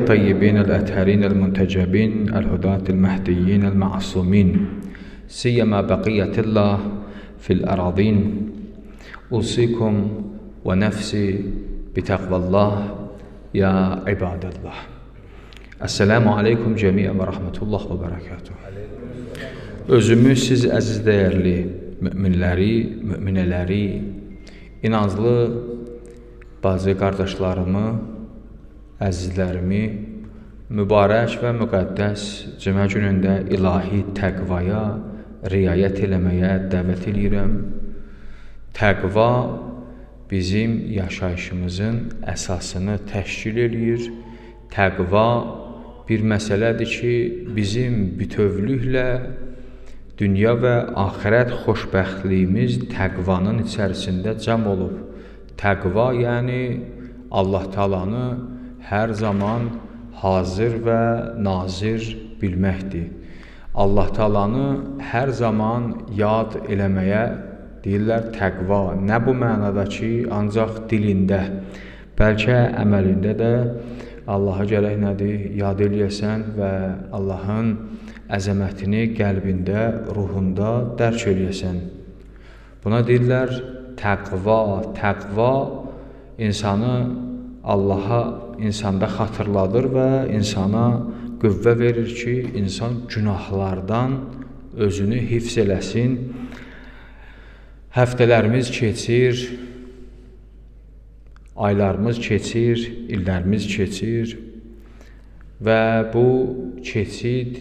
الطيبين الأطهرين المنتجبين الهداة المهديين المعصومين سيما بقية الله في الأراضين. أوصيكم ونفسي بتقوى الله يا عباد الله. Esselamu aleyküm cəmiən və rəhmətullah və bərəkatuhu. Özümü siz əziz dəyərli müminləri, müminələri, inanclı bazı qardaşlarımı, əzizlərimi mübarək və müqəddəs cümə günündə ilahi təqvaya riayət eləməyə dəvət eləyirəm. Təqva bizim yaşayışımızın əsasını təşkil eləyir. Təqva bir məsələdir ki, bizim bütövlüklə dünya və axirət xoşbəxtliyimiz təqvanın içərisində cəm olub. Təqva, yəni Allah Taalanı hər zaman hazır və nazir bilməkdir. Allah Taalanı hər zaman yad eləməyə deyirlər təqva. Nə bu mənada ki, ancaq dilində, bəlkə əməlində də Allah'a gərək nədir, yad eləyəsən və Allahın əzəmətini qəlbində, ruhunda dərk eləyəsən. Buna deyirlər təqva. Təqva insanı Allaha insanda xatırladır və insana qüvvə verir ki, insan günahlardan özünü hifz eləsin. Həftələrimiz keçir, aylarımız keçir, illərimiz keçir və bu keçid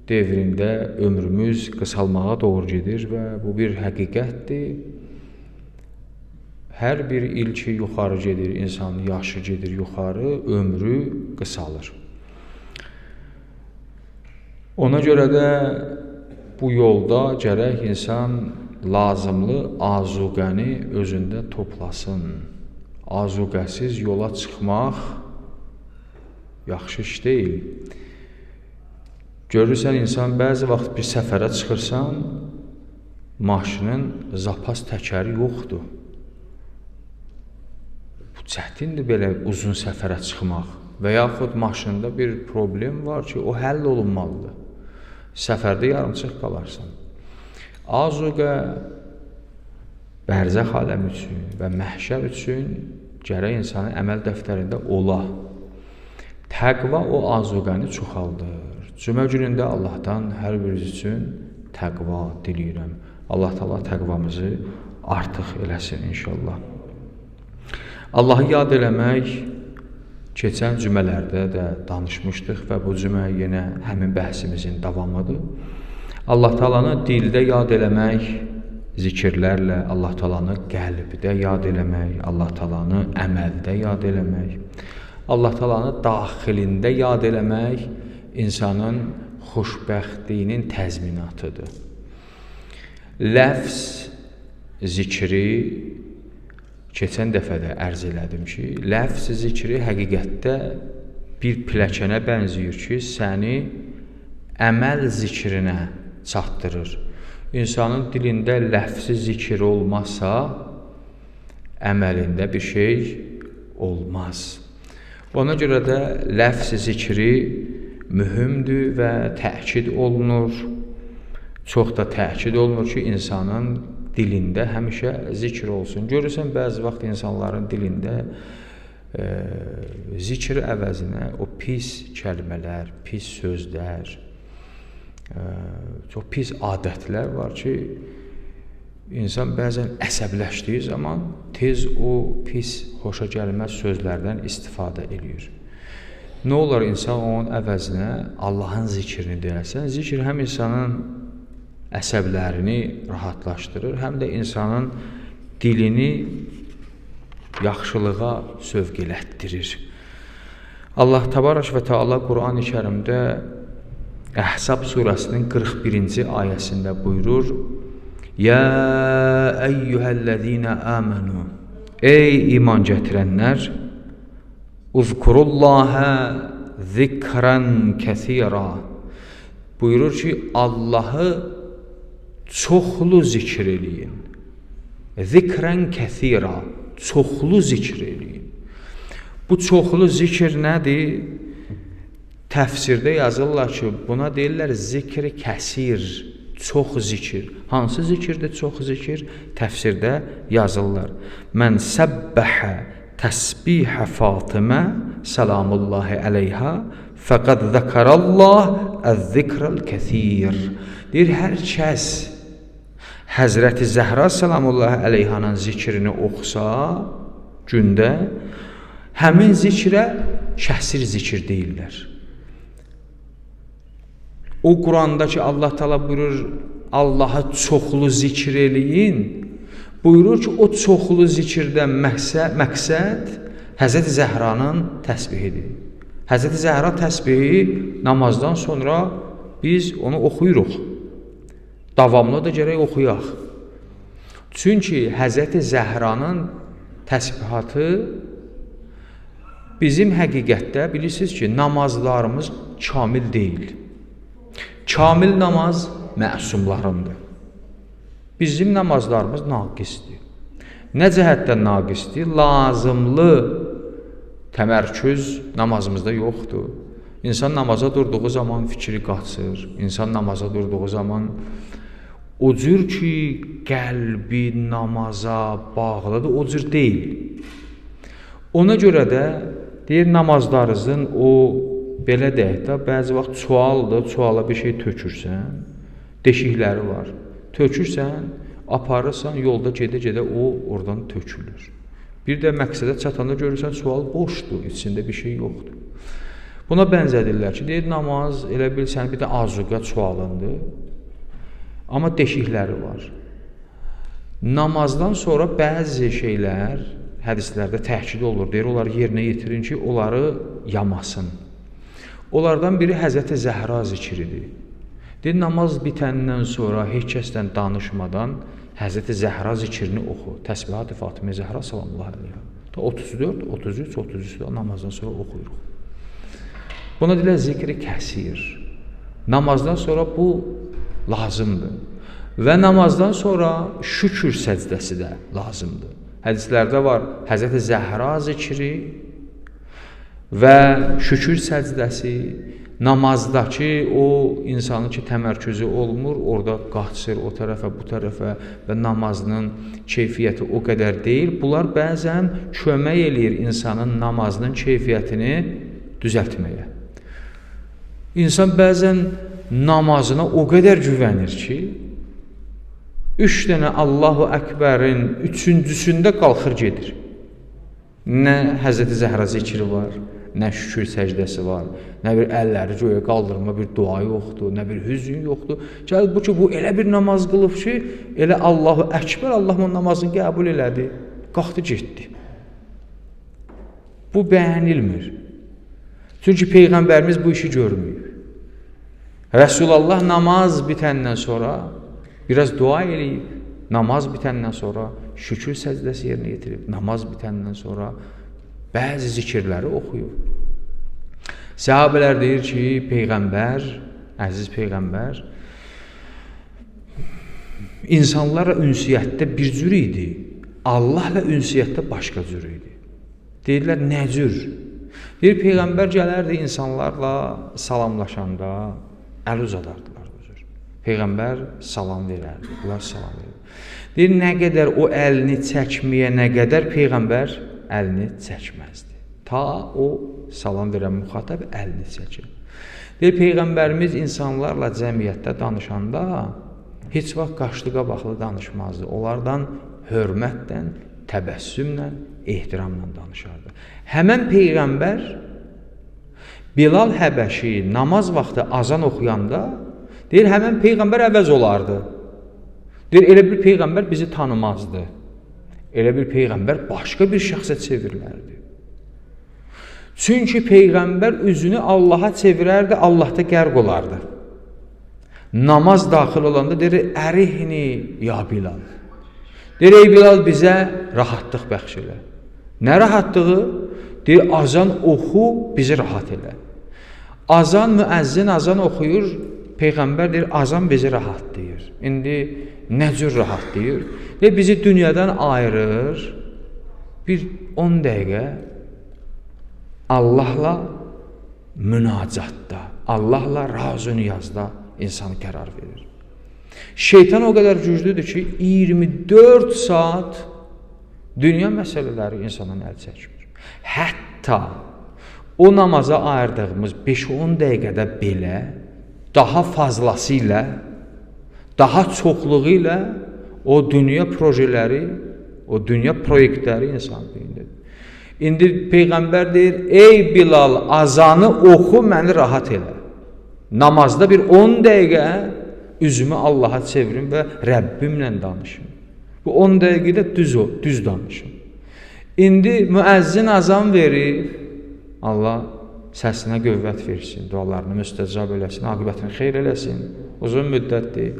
devrində ömrümüz qısalmağa doğru gedir və bu bir həqiqətdir. Hər bir il ki yuxarı gedir, insanın yaşı gedir yuxarı, ömrü qısalır. Ona görə də bu yolda gərək insan lazımlı azuqəni özündə toplasın. Azuqəsiz yola çıxmaq yaxşı iş deyil. Görürsən, insan bəzi vaxt bir səfərə çıxırsan, maşının zapas təkəri yoxdur. Bu çətindir belə uzun səfərə çıxmaq. Və yaxud maşında bir problem var ki, o həll olunmalıdır. Səfərdə yarımçıq qalarsan. Azuqə bərzəx aləmi üçün və məhşər üçün gərək insanın əməl dəftərində ola. Təqva o azuqəni çoxaldır. Cümə günündə Allahdan hər biriniz üçün təqva diləyirəm. Allah Teala təqvamızı artıq eləsin inşallah. Allahı yad eləmək keçən cümələrdə də danışmışdıq və bu cümə yenə həmin bəhsimizin davamıdır. Allah Taalanı dildə yad eləmək, zikirlərlə Allah Taalanı qəlbdə yad eləmək, Allah Taalanı əməldə yad eləmək, Allah Taalanı daxilində yad eləmək insanın xoşbəxtliyinin təzminatıdır. Ləfz zikri keçən dəfə də ərz elədim ki, ləfz zikri həqiqətdə bir pilləkənə bənzəyir ki, səni əməl zikrinə çatdırır. İnsanın dilində ləfzi zikir olmazsa, əməlində bir şey olmaz. Ona görə də ləfz zikri mühümdür və təkid olunur. Çox da təkid olunur ki, insanın dilində həmişə zikr olsun. Görürsən, bəzi vaxt insanların dilində zikr əvəzinə o pis kəlmələr, pis sözlər, çox pis adətlər var ki, insan bəzən əsəbləşdiyi zaman tez o pis, xoşa gəlməz sözlərdən istifadə eləyir. Nə olar insan onun əvəzinə Allahın zikrini deyərsən? Zikr həm insanın əsəblərini rahatlaşdırır, həm də insanın dilini yaxşılığa sövq elətdirir. Allah Təbarək və Teala Qur'an-ı Kərimdə Əhzab surəsinin 41-ci ayəsində buyurur: Ya eyyuhellezine amenu, ey iman gətirənlər, uzkurullaha zikran kəsira. Buyurur ki, Allahı çoxlu zikr eləyin. Zikrən kəsira, çoxlu zikr eləyin. Bu çoxlu zikr nədir? Təfsirdə yazırlar ki, buna deyirlər zikr-i kəsir, çox zikir. Hansı zikirdir çox zikir? Təfsirdə yazırlar. Mən səbbəhə təsbihə Fatimə səlamullahi əleyha fəqəd zəkarallah əz-zikrəl kəsir. Deyir, hər kəs Həzrəti Zəhra səlamullahi əleyhanın zikrini oxusa gündə, həmin zikrə kəsir zikir deyirlər. O Quranda ki, Allah Teala buyurur, Allaha çoxlu zikr eləyin, buyurur ki, o çoxlu zikirdən məqsəd Həzrəti Zəhranın təsbihidir. Həzrəti Zəhra təsbihi namazdan sonra biz onu oxuyuruq. Davamlı da gərək oxuyaq. Çünki Həzrəti Zəhranın təsbihatı bizim həqiqətdə bilirsiniz ki, namazlarımız kamil deyil. Kamil namaz məsumlarındır. Bizim namazlarımız naqisdir. Nə cəhətdən naqisdir? Lazımlı təmərküz namazımızda yoxdur. İnsan namaza durduğu zaman fikri qaçır. İnsan namaza durduğu zaman o cür ki, qəlbi namaza bağlıdır, o cür deyil. Ona görə də deyir, namazlarınızın o, belə deyək də, bəzi vaxt çualdır, çuala bir şey tökürsən, deşikləri var. Tökürsən, aparırsan, yolda gedə-gedə o oradan tökülür. Bir də məqsədə çatanda görürsən, çual boşdur, içində bir şey yoxdur. Buna bənzədirlər ki, deyir, namaz elə bil sənin bir də azuqə çualındır, amma deşikləri var. Namazdan sonra bəzi şeylər hədislərdə təkid olunur. Deyir, onları yerinə yetirin ki, onları yamasın. Onlardan biri Həzrəti Zəhra zikridir. Deyir, namaz bitəndən sonra heç kəsdən danışmadan Həzrəti Zəhra zikrini oxu. Təsbihat-ı Fatimə Zəhra salamullah əleyha. 34, 33, 33 namazdan sonra oxuyuruq. Buna deyirlər zikri kəsir. Namazdan sonra bu lazımdır. Və namazdan sonra şükür səcdəsi də lazımdır. Hədislərdə var Həzrəti Zəhra zikri və şükür səcdəsi, namazdakı o insanın ki, təmərküzü olmur, orada qaçır o tərəfə, bu tərəfə və namazının keyfiyyəti o qədər deyil. Bunlar bəzən kömək eləyir insanın namazının keyfiyyətini düzəltməyə. İnsan bəzən namazına o qədər güvənir ki, 3 dənə Allahu Əkbərin üçüncüsündə qalxır gedir. Nə Həzrəti Zəhra zikri var, nə şükür səcdəsi var, nə bir əlləri göyə qaldırma bir dua yoxdur, nə bir hüzün yoxdur. Gəlir bu ki, bu elə bir namaz qılıb ki, elə Allahu Əkbər, Allah onun namazını qəbul elədi, qalxdı getdi. Bu bəyənilmir. Çünki Peyğəmbərimiz bu işi görməyib. Rəsulallah namaz bitəndən sonra biraz dua eləyib, namaz bitəndən sonra şükür səcdəsi yerinə yetirib, namaz bitəndən sonra bəzi zikirləri oxuyub. Səhabələr deyir ki, Peyğəmbər, əziz Peyğəmbər, insanlarla ünsiyyətdə bir cür idi, Allahla ünsiyyətdə başqa cür idi. Deyirlər, nə cür? Deyir, Peyğəmbər gələrdi insanlarla salamlaşanda əl uzadardılar bu cür. Peyğəmbər salam verərdi, bunlar salam verir. Deyir, nə qədər o əlini çəkməyə, nə qədər Peyğəmbər əlini çəkməzdi. Ta o salam verən müxatəb əlini çəkir. Deyir, Peyğəmbərimiz insanlarla cəmiyyətdə danışanda heç vaxt qaşlı-qabaqlı danışmazdı. Onlardan hörmətlə, təbəssümlə, ehtiramla danışardı. Həmən Peyğəmbər Bilal Həbəşi namaz vaxtı azan oxuyanda, deyir, həmən Peyğəmbər əvəz olardı. Deyir, elə bir Peyğəmbər bizi tanımazdı. Elə bir Peyğəmbər başqa bir şəxsə çevrilərdi. Çünki Peyğəmbər üzünü Allaha çevirərdi, Allahda qərq olardı. Namaz daxil olanda deyir, ərihni ya Bilal. Deyir, ey Bilal, bizə rahatlıq bəxş elə. Nə rahatlığı? Deyir, azan oxu, bizi rahat elə. Azan, müəzzin azan oxuyur, Peyğəmbər deyir, azan bizi rahatlayır. İndi nə cür rahatlayır? Deyir, bizi dünyadan ayırır, bir 10 dəqiqə Allahla münacatda, Allahla razı niyazda insan qərar verir. Şeytan o qədər güclüdür ki, 24 saat dünya məsələləri insandan əl çəkmir. Hətta o namaza ayırdığımız 5-10 dəqiqədə belə daha fazlası ilə, daha çoxluğu ilə o dünya projeləri, o dünya proyektləri insan beynindədir. İndi Peyğəmbər deyir, ey Bilal, azanı oxu, məni rahat elə. Namazda bir 10 dəqiqə üzümü Allaha çevirim və Rəbbimlə danışım. Bu 10 dəqiqədə düz danışım. İndi müəzzin azan verir, Allah səsinə qüvvət versin, dualarını müstəcab eləsin, aqibətini xeyr eləsin. Uzun müddətdir.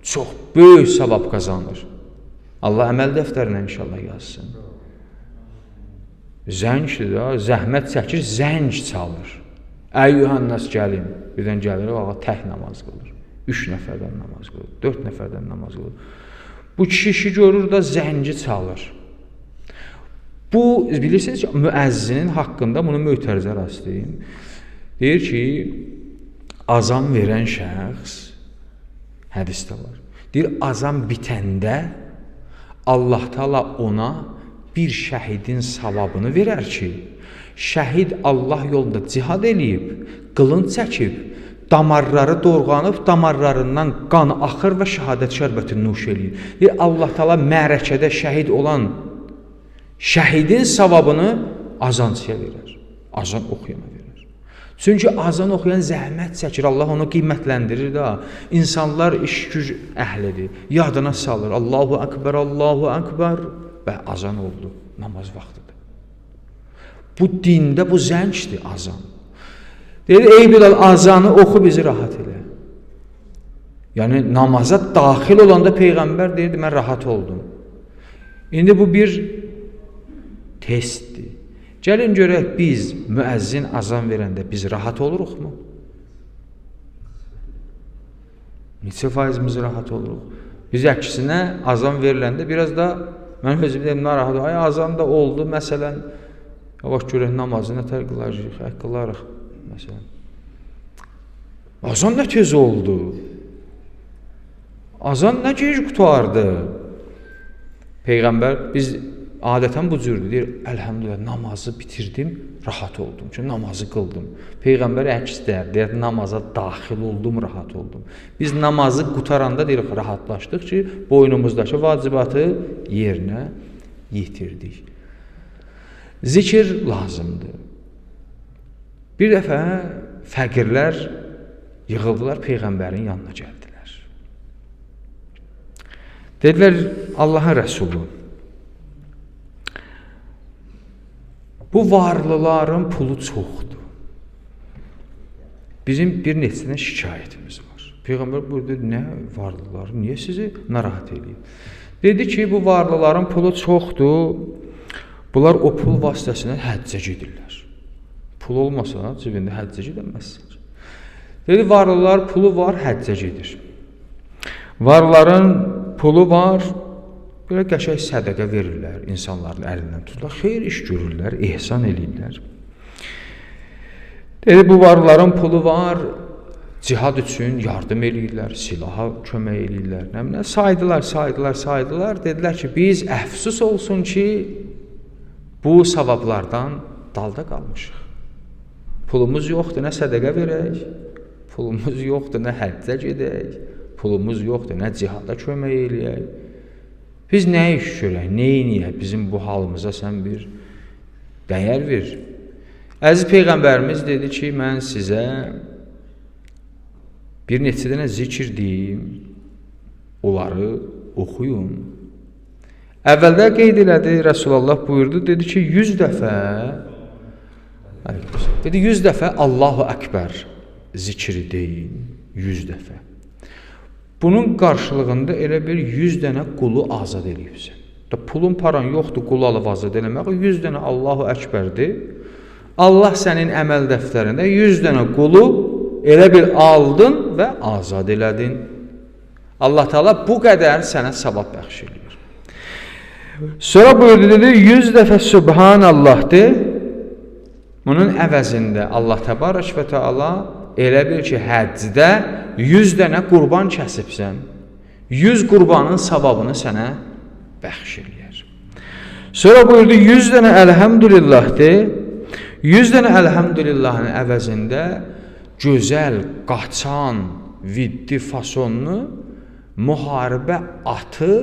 Çox böyük savab qazanır. Allah əməl dəftərinə inşallah yazsın. Zəngdir da, zəhmət çəkir, zəng çalır. Əyyuhannas gəlin. Birdən gəlir, ağa tək namaz qılır. 3 nəfərdən namaz qılır, 4 nəfərdən namaz qılır. Bu kişi işi görür də zəngi çalır. Bu, bilirsiniz ki, müəzzinin haqqında bunu mötərizə rastlayın. Deyir ki, azan verən şəxs, hədisdə var. Deyir, azan bitəndə Allah Teala ona bir şəhidin savabını verər ki, şəhid Allah yolunda cihad eləyib, qılınc çəkib, damarları dorğanıb, damarlarından qan axır və şəhadət şərbətini nuş eləyir. Deyir, Allah Teala mərəkədə şəhid olan şəhidin savabını azançıya verər, azan oxuyana verər. Çünki azan oxuyan zəhmət çəkir, Allah onu qiymətləndirir də. İnsanlar iş güc əhlidir, yadına salır. Allahu Akbar, Allahu Akbar və azan oldu, namaz vaxtıdır. Bu dində bu zəngdir azan. Deyir, ey Bilal, azanı oxu, bizi rahat elə. Yəni, namaza daxil olanda Peyğəmbər deyirdi, mən rahat oldum. İndi bu bir testdir. Gəlin görək, biz müəzzin azan verəndə biz rahat oluruqmu? Neçə faizimiz rahat oluruq? Biz əksinə azan veriləndə biraz da, mən özüm deyim, narahat oluruq. Ay, azan da oldu, məsələn, yavaş görək namazı nə tər qılarıq, qılarıq, məsələn. Azan nə tez oldu? Azan nə gec qurtardı? Peyğəmbər, biz adətən bu cürdür, deyir, əlhəmdülillah, namazı bitirdim, rahat oldum. Çünki namazı qıldım. Peyğəmbər əks deyər, deyər, namaza daxil oldum, rahat oldum. Biz namazı qutaranda deyirik, rahatlaşdıq ki, boynumuzdakı vacibatı yerinə yetirdik. Zikir lazımdır. Bir dəfə fəqirlər yığıldılar, Peyğəmbərin yanına gəldilər. Dedilər, Allahın Rəsulu, bu varlıların pulu çoxdur. Bizim bir neçədən şikayətimiz var. Peyğəmbər buyurdu, nə varlılar, niyə sizi narahat eləyir? Dedi ki, bu varlıların pulu çoxdur, bunlar o pul vasitəsilə həccə gedirlər. Pul olmasa cibində həccə gedəməzsən. Dedi, varlılar pulu var, həccə gedir. Varlıların pulu var, belə qəşəng sədəqə verirlər, insanların əlindən tuturlar, xeyir iş görürlər, ehsan eləyirlər. Dedi, bu varlıların pulu var, cihad üçün yardım eləyirlər, silaha kömək eləyirlər. Nə bilim, saydılar, saydılar, saydılar. Dedilər ki, biz əfsus olsun ki, bu savablardan dalda qalmışıq. Pulumuz yoxdur, nə sədəqə verək, pulumuz yoxdur, nə həccə gedək, pulumuz yoxdur, nə cihada kömək eləyək. Biz nə iş görək, nə eləyək, bizim bu halımıza sən bir dəyər ver. Əziz Peyğəmbərimiz dedi ki, mən sizə bir neçə dənə zikir deyim, onları oxuyun. Əvvəldə qeyd elədi, Rəsulullah buyurdu, dedi ki, 100 dəfə, dedi 100 dəfə Allahu Əkbər zikri deyin, 100 dəfə. Bunun qarşılığında elə bir 100 dənə qulu azad eləyibsən. Pulun paran yoxdur, qulu alıb azad eləmək, 100 dənə Allahu Əkbərdir. Allah sənin əməl dəftərində 100 dənə qulu elə bir aldın və azad elədin. Allah Teala bu qədər sənə savab bəxş eləyir. Sonra buyurdu, dedi, 100 dəfə Sübhanallah de. Bunun əvəzində Allah Təbarək və Teala elə bil ki, həccdə 100 dənə qurban kəsibsən. 100 qurbanın savabını sənə bəxş eləyər. Sonra buyurdu, 100 dənə əlhəmdülillahdır. 100 dənə əlhəmdülillahın əvəzində gözəl, qaçan, viddi fasonlu müharibə atı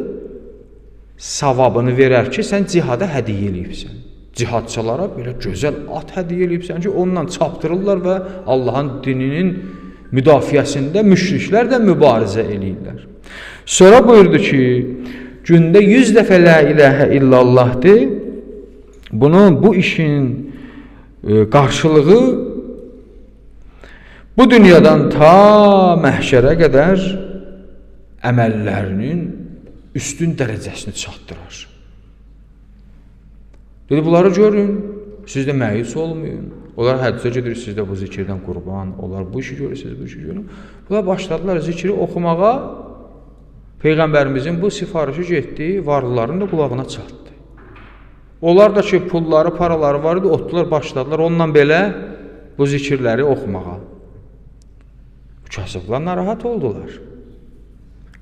savabını verər ki, sən cihada hədiyyə eləyibsən. Cihadçılara belə gözəl at hədiyyə eləyibsən ki, onunla çapdırırlar və Allahın dininin müdafiəsində müşriklər də mübarizə eləyirlər. Sonra buyurdu ki, gündə 100 dəfə la ilahə illallahdır. Bunun, bu işin qarşılığı bu dünyadan ta məhşərə qədər əməllərinin üstün dərəcəsini çatdırar. Dedi, bunları görün, siz də məyus olmayın. Onlar həccə gedir, siz də bu zikirdən qurban. Onlar bu işi görür, siz bu işi görün. Bunlar başladılar zikri oxumağa. Peyğəmbərimizin bu sifarişi getdi, varlıların da qulağına çatdı. Onlar da ki, pulları, paraları var idi, otdular, başladılar onunla belə bu zikirləri oxumağa. Kasıblar narahat oldular.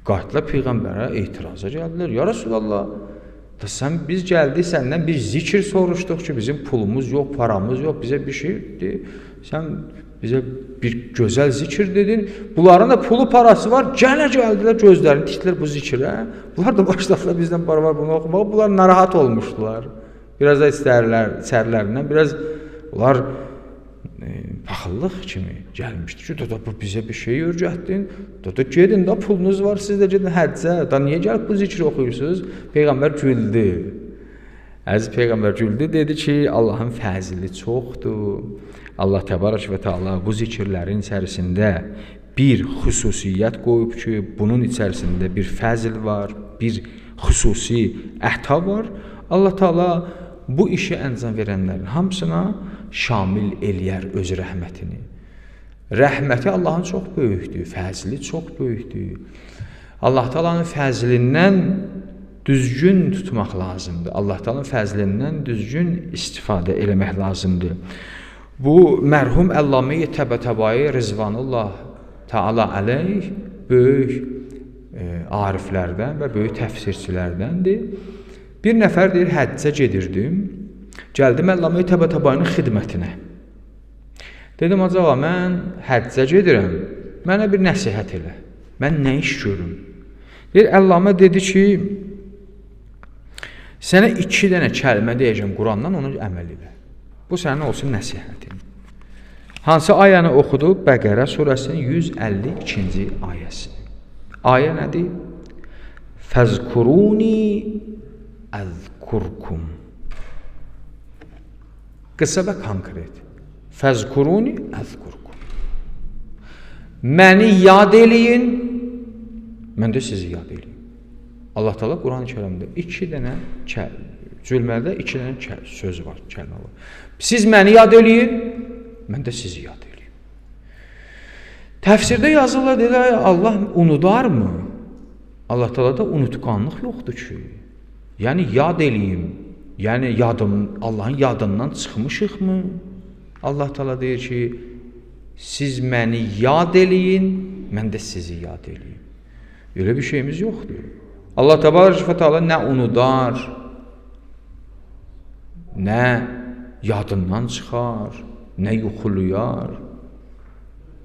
Qayıtdılar Peyğəmbərə, etiraza gəldilər. Ya Rəsulallah, da sən, biz gəldik səndən bir zikir soruşduq ki, bizim pulumuz yox, paramız yox, bizə bir şeydir. Sən bizə bir gözəl zikir dedin. Bunların da pulu, parası var. Gələ gəldilər, gözlərini tikdilər bu zikirə. Bunlar da başladılar bizdən para var bunu oxumağa. Bunlar narahat olmuşdular. Biraz da içərilərindən, biraz onlar paxıllıq kimi gəlmişdi ki, da bu bizə bir şey öyrətdin. Da gedin da pulunuz var, siz də gedin həccə. Da niyə gəlib bu zikri oxuyursunuz? Peyğəmbər güldü. Əziz Peyğəmbər güldü, dedi ki, Allahın fəzili çoxdur. Allah Təbarək və Teala bu zikirlərin içərisində bir xüsusiyyət qoyub ki, bunun içərisində bir fəzil var, bir xüsusi əta var. Allah Teala bu işi əncam verənlərin hamısına şamil eləyər öz rəhmətini. Rəhməti Allahın çox böyükdür, fəzli çox böyükdür. Allah Taala'nın fəzlindən düzgün tutmaq lazımdır. Allah Taala'nın fəzlindən düzgün istifadə eləmək lazımdır. Bu mərhum Əllamə Təbətəbai Rizvanullah Taala əleyh böyük ariflərdən və böyük təfsirçilərdəndir. Bir nəfər deyir, həccə gedirdim. Gəldim Əllamə Təbətəbainin xidmətinə. Dedim, acaba mən həccə gedirəm, mənə bir nəsihət elə. Mən nə iş görüm? Deyir, Əllamə dedi ki, sənə 2 dənə kəlmə deyəcəm Qurandan, onu əməl elə. Bu sənin olsun nəsihətin. Hansı ayəni oxudu? Bəqərə surəsinin 152-ci ayəsini. Ayə nədir? Fəzkuruni əzkurkum. Qısa və konkret. Fəzkuruni əzkurkum. Məni yad eləyin, mən də sizi yad eləyim. Allah Teala Quran-ı Kərimdə 2 dənə cümlədə 2 dənə söz var, kəlmə var. Siz məni yad eləyin, mən də sizi yad eləyim. Təfsirdə yazılır, deyir, Allah unudarmı? Allah Teala'da unutqanlıq yoxdur ki. Yəni yad eləyim, yəni yadım, Allahın yadından çıxmışıqmı? Allah Teala deyir ki, siz məni yad eləyin, mən də sizi yad eləyim. Elə bir şeyimiz yoxdur. Allah Təbarək və Teala nə unudar, nə yadından çıxar, nə yuxuluyar.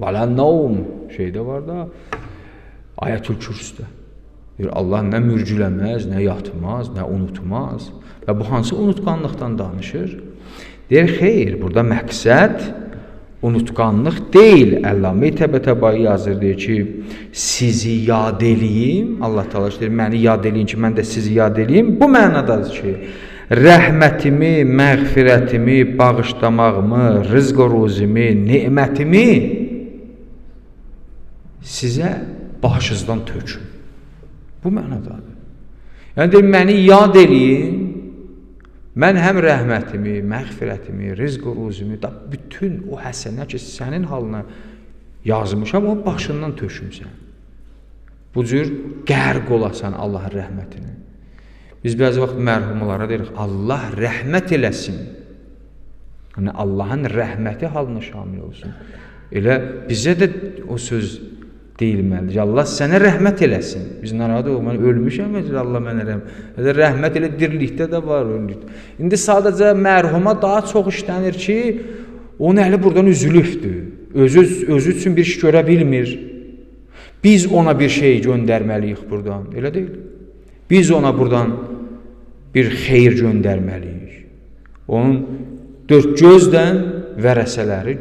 Vələ nəum şeydə var da, Ayətül Kürsüdə. Deyir, Allah nə mürgüləməz, nə yatmaz, nə unutmaz. Və bu hansı unutqanlıqdan danışır? Deyir, xeyr, burada məqsəd unutqanlıq deyil. Əllamə Təbətəbai yazır, deyir ki, sizi yad eləyim. Allah Teala deyir, məni yad eləyin ki, mən də sizi yad eləyim. Bu mənadadır ki, rəhmətimi, məğfirətimi, bağışlamağımı, rızq-ı ruzimi, nemətimi sizə başınızdan töküm. Bu mənadadır. Yəni deyir, məni yad eləyin, mən həm rəhmətimi, məğfirətimi, rızq-ı ruzimi, da bütün o həsənə ki, sənin halına yazmışam, o başından tökümsən. Bu cür qərq olasan Allahın rəhmətinə. Biz bəzi vaxt mərhumlara deyirik, Allah rəhmət eləsin. Yəni Allahın rəhməti halına şamil olsun. Elə bizə də o söz deyilməlidir. Allah sənə rəhmət eləsin. Biz narahat olmaq, mən ölmüşəm, Allah mənə rəhmət. Elə rəhmət elə dirilikdə də var, ölülükdə. İndi sadəcə mərhuma daha çox işlənir ki, onun əli buradan üzülübdür. Özü üçün bir iş görə bilmir. Biz ona bir şey göndərməliyik buradan. Elə deyil. Biz ona buradan bir xeyir göndərməliyik. Onun dörd gözdən vərəsələrini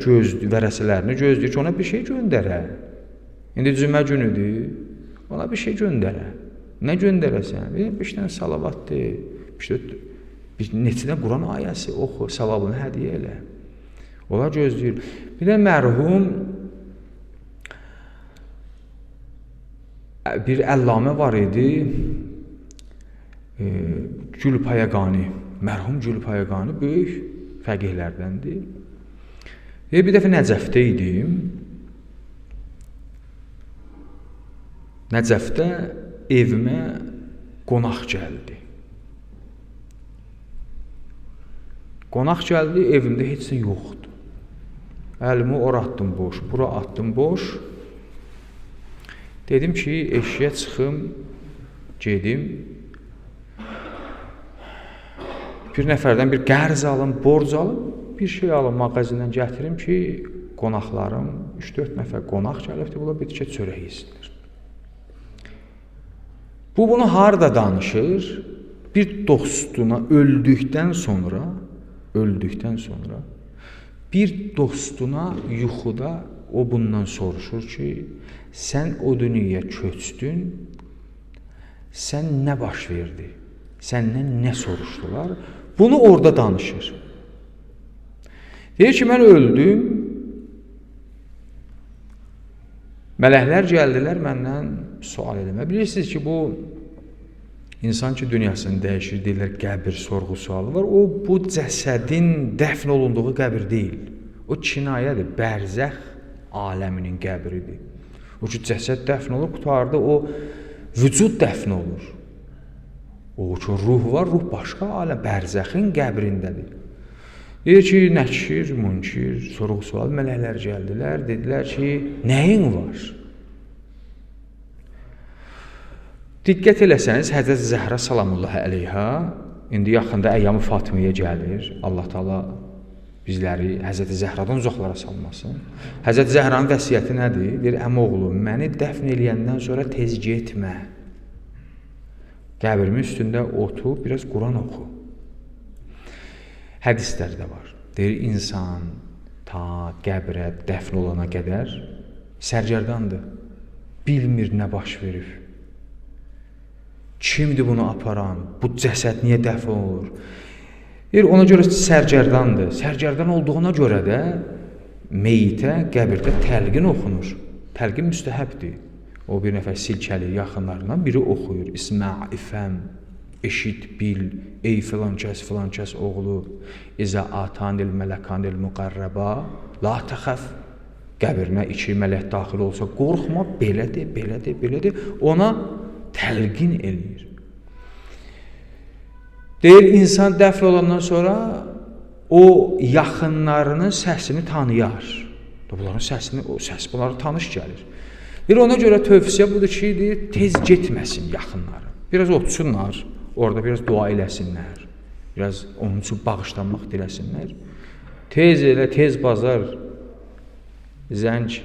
gözləyir ki, ona bir şey göndərə. İndi cümə günüdür, ona bir şey göndərə. Nə göndərəsən? Bir dənə salavatdır, bir neçə dənə Quran ayəsi oxu, savabını hədiyyə elə. Onlar gözləyir. Bir də mərhum bir əllamə var idi, Gülpayaqani. Mərhum Gülpayaqani böyük fəqihlərdəndir. Bir dəfə Nəcəfdə idim. Nəcəfdə evimə qonaq gəldi. Qonaq gəldi, evimdə heç nə yoxdur. Əlimi ora atdım boş, bura atdım boş. Dedim ki, eşiyə çıxım, gedim. Bir nəfərdən bir qərz alım, borc alım, bir şey alım, mağazindən gətirim ki, qonaqlarım, 3-4 nəfər qonaq gəlibdir, bunlar bir tikə çörək yesinlər. Bu, bunu harada danışır? Bir dostuna öldükdən sonra bir dostuna yuxuda o bundan soruşur ki, sən o dünyaya köçdün, sən nə baş verdi? Səndən nə soruşdular? Bunu orada danışır. Deyir ki, mən öldüm, mələklər gəldilər məndən sual eləmə. Bilirsiniz ki, bu insan ki, dünyasını dəyişir, deyirlər, qəbir sorğu sualı var. O, bu cəsədin dəfn olunduğu qəbir deyil. O, kinayədir, bərzəx aləminin qəbridir. O ki, cəsəd dəfn olur, qurtardı, o vücud dəfn olur. O ki, ruh var, ruh başqa aləm, bərzəxin qəbrindədir. Deyir ki, nəkir, münkir, sorğu sual, mələklər gəldilər, dedilər ki, nəyin var? Diqqət eləsəniz, Həzrət Zəhra salamullahi əleyha, indi yaxında Əyyam-ı Fatimiyə gəlir, Allah Teala bizləri Həzrət Zəhradan uzaqlara salmasın. Həzrət Zəhranın vəsiyyəti nədir? Deyir, əmoğlu, məni dəfn eləyəndən sonra tez getmə. Qəbrimin üstündə otur, biraz Quran oxu. Hədislər də var. Deyir, insan ta qəbrə dəfn olana qədər sərgərdandır. Bilmir nə baş verib. Kimdir bunu aparan? Bu cəsəd niyə dəfn olur? Deyir, ona görə sərgərdandır. Sərgərdan olduğuna görə də meyitə qəbirdə təlqin oxunur. Təlqin müstəhəbdir. O bir nəfər silkəli yaxınlarından biri oxuyur. İsmə, ifəm, eşit, bil, ey filan kəs, filan kəs oğlu, İzə atanil mələkanil müqərrəba, la təxəf. Qəbrinə iki mələk daxil olsa, qorxma, belədir, belədir, belədir. Ona təlqin eləyir. Deyir, insan dəfn olandan sonra o yaxınlarının səsini tanıyar. Bunların səsini, o səs bunlara tanış gəlir. Deyir, ona görə tövsiyə budur ki, deyir, tez getməsin yaxınları. Biraz otursunlar, orada biraz dua eləsinlər. Biraz onun üçün bağışlanmaq diləsinlər. Tez elə, tez bazar, zəng,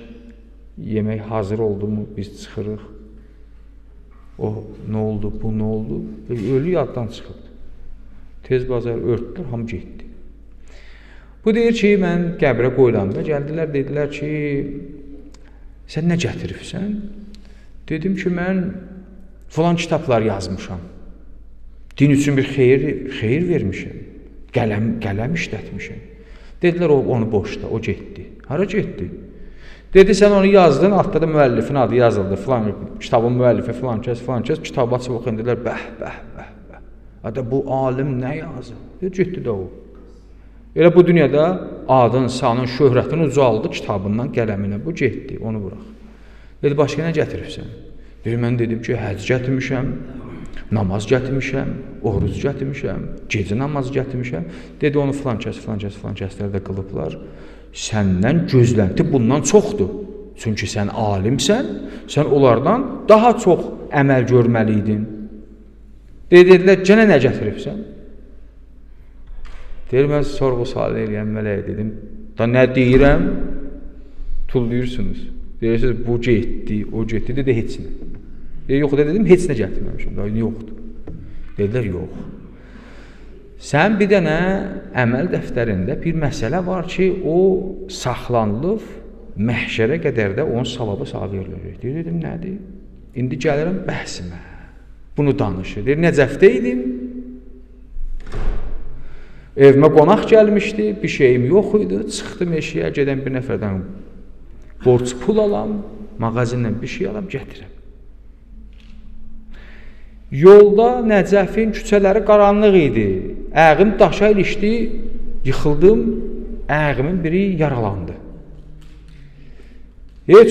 yemək hazır oldu mu, biz çıxırıq. O, nə oldu, bu nə oldu? Ölü yaddan çıxıbdır. Tez bazar örtdülər, hamı getdi. Bu deyir ki, mən qəbrə qoyulanda gəldilər, dedilər ki, sən nə gətiribsən? Dedim ki, mən filan kitablar yazmışam. Din üçün bir xeyir vermişəm. Qələm işlətmişəm. Dedilər, o, onu boşda, o getdi. Hara getdi? Dedi, sən onu yazdın, altda da müəllifin adı yazıldı. Filan, kitabın müəllifi filan kəs, filan kəs. Kitabı açıb oxuyun, dedilər, bəh, bəh, bəh, bəh. Ada, bu alim nə yazır? Getdi də o. Elə bu dünyada adın, sanın, şöhrətin ucaldı kitabından, qələminə. Bu getdi, onu bıraq. Dedi, başqa nə gətiribsən? Deyir, mən dedim ki, həcc gətirmişəm, Namaz gətirmişəm, oruc gətirmişəm, gecə namazı gətirmişəm. Dedi, onu filan kəs, filan kəs, filan kəslər də qılıblar. Səndən gözlənti bundan çoxdur. Çünki sən alimsən, sən onlardan daha çox əməl görməli idin. Dedilər, gənə nə gətiribsən? Deyir, mən sorğu sual eləyən mələyə dedim, da nə deyirəm? Tulluyursunuz. Deyirsiniz, bu getdi, o getdi, dedi, heç nə. Deyir, yox, dedim, heç nə gətirməmişəm, daha yoxdur. Dedilər, yox. Sən bir dənə əməl dəftərində bir məsələ var ki, o saxlanılıb, məhşərə qədər də onun savabı sağ veriləcək. Deyir, dedim, nədir? İndi gəlirəm bəhsimə. Bunu danışır. Deyir, Nəcəfdə idim. Evimə qonaq gəlmişdi, bir şeyim yox idi. Çıxdım eşiyə, gedən bir nəfərdən borc pul alam, mağazinlə bir şey alam, gətirəm. Yolda Nəcəfin küçələri qaranlıq idi. Ayağım daşa ilişdi, yıxıldım, ayağımın biri yaralandı.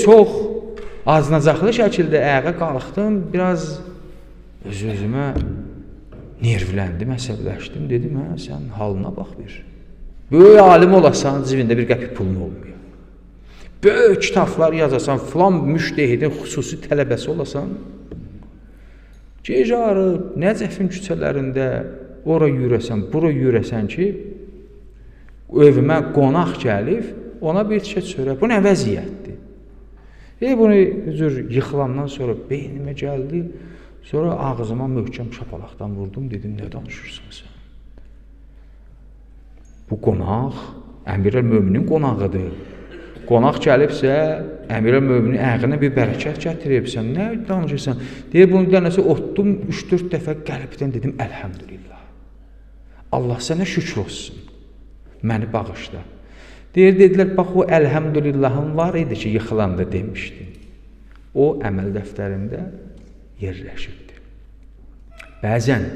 Çox acınacaqlı şəkildə ayağa qalxdım, biraz öz-özümə nervləndim, əsəbləşdim. Dedim, hə, sən halına bax bir. Böyük alim olasan, cibində bir qəpik pulun olmuyor. Böyük kitablar yazasan, filan müştehidin xüsusi tələbəsi olasan, gecə arı Nəcəfin küçələrində ora yürəsən, bura yürəsən ki, evimə qonaq gəlib, ona bir şey çörək. Bu nə vəziyyətdir? Bunu cür yıxılandan sonra beynimə gəldi, sonra ağzıma möhkəm şapalaqdan vurdum, dedim, nə danışırsan sən? Bu qonaq Əmirəl Möminin qonağıdır. Qonaq gəlibsə, Əmirəl Möminin ayağına bir bərəkət gətirib, sən nə danışırsan? Deyir, bunu dənəsi otdum, 3-4 dəfə qəlbdən dedim, əlhəmdülillah. Allah sənə şükür olsun, məni bağışla. Deyir, dedilər, bax o əlhəmdülillahın var idi ki, yıxılanda demişdi. O əməl dəftərində yerləşibdir. Bəzən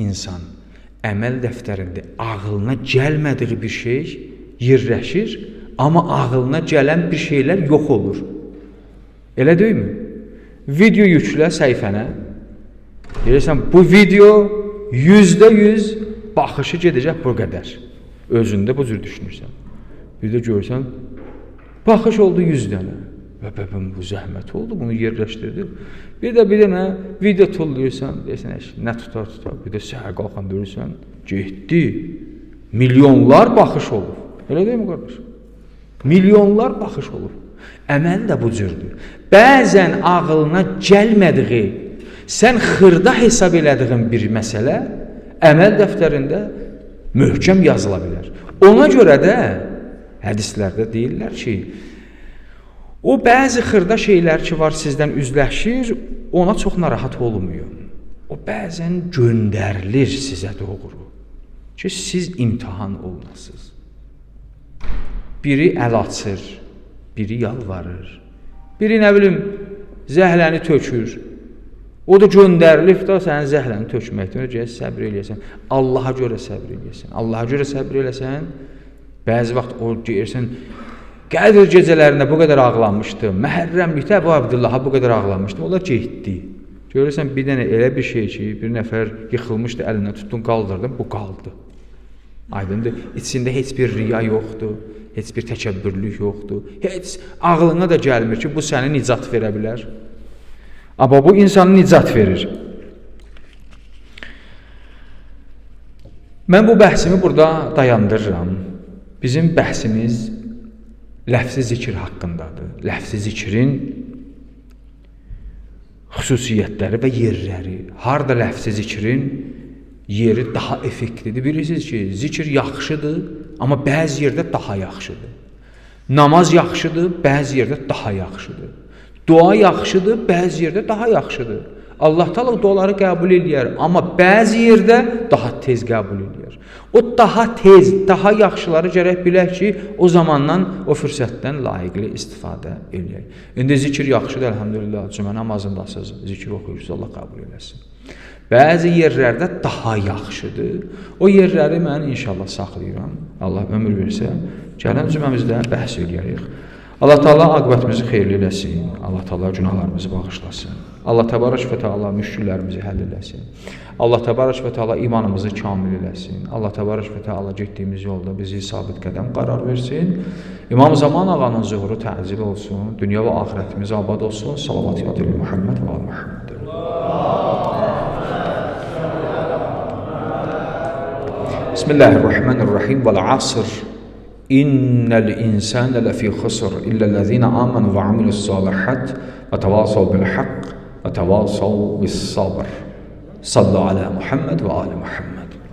insan əməl dəftərində ağlına gəlmədiyi bir şey yerləşir, amma ağlına gələn bir şeylər yox olur. Elə deyilmi? Video yüklə səhifənə. Deyirsən, bu video 100% baxışı gedəcək bu qədər. Özündə bu cür düşünürsən. Bir də görürsən, baxış oldu 100 dənə. Və bu zəhmət oldu, bunu yerləşdirdim. Bir də bir dənə video tulluyursan, deyirsən, nə tutar tutar. Bir də səhər qalxan görürsən, getdi. Milyonlar baxış olub. Elə deyilmi, qardaş? Milyonlar baxış olub. Əməl də bu cürdür. Bəzən ağlına gəlmədiyi, sən xırda hesab elədiyin bir məsələ əməl dəftərində möhkəm yazıla bilər. Ona görə də hədislərdə deyirlər ki, o bəzi xırda şeylər ki var sizdən üzləşir, ona çox narahat olmayın. O bəzən göndərilir sizə doğru ki, siz imtahan olunasınız. Biri əl açır, biri yalvarır, biri nə bilim zəhləni tökür. O da göndərilib da sənin zəhləni tökməkdən öncə səbr eləyəsən. Allaha görə səbr eləyəsən. Allaha görə səbr eləsən, bəzi vaxt o deyirsən, Qədir gecələrində bu qədər ağlamışdım, Məhərrəmlikdə Əbu Abdullaha bu qədər ağlamışdım, onlar getdi. Görürsən, bir dənə elə bir şey ki, bir nəfər yıxılmışdı, əlindən tutdun, qaldırdın, bu qaldı. Aydındır, içində heç bir riya yoxdur, heç bir təkəbbürlük yoxdur, heç ağlına da gəlmir ki, bu səni nicat verə bilər. Amma bu insanı nicat verir. Mən bu bəhsimi burada dayandırıram. Bizim bəhsimiz ləfzi zikir haqqındadır. Ləfzi zikrin xüsusiyyətləri və yerləri. Harda ləfzi zikrin yeri daha effektlidir. Bilirsiniz ki, zikir yaxşıdır, amma bəzi yerdə daha yaxşıdır. Namaz yaxşıdır, bəzi yerdə daha yaxşıdır. Dua yaxşıdır, bəzi yerdə daha yaxşıdır. Allah Taala duaları qəbul eləyər, amma bəzi yerdə daha tez qəbul eləyər. O daha tez, daha yaxşıları gərək bilək ki, o zamandan, o fürsətdən layiqli istifadə eləyək. İndi zikir yaxşıdır, əlhəmdülillah, cümə namazındasınız, zikir oxuyursunuz, Allah qəbul eləsin. Bəzi yerlərdə daha yaxşıdır. O yerləri mən inşallah saxlayıram. Allah ömür versə, gələn cüməmizdə bəhs eləyərik. Allah Teala aqibətimizi xeyirli eləsin. Allah Teala günahlarımızı bağışlasın. Allah Təbarək və Teala müşküllərimizi həll eləsin. Allah Təbarək və Teala imanımızı kamil eləsin. Allah Təbarək və Teala getdiyimiz yolda bizi sabit qədəm qərar versin. İmam Zaman ağanın zuhuru təcil olsun. Dünya və axirətimiz abad olsun. Salavat ya Muhammed və ali Muhammed. Bismillahirrahmanirrahim. Vel asr. İnnel insane lefî xusr illellezîne âmenû ve amilussâlihat ve tevâsav bil hakk ve tevâsav bis sabr. Sallu ala Muhammed ve ali Muhammed.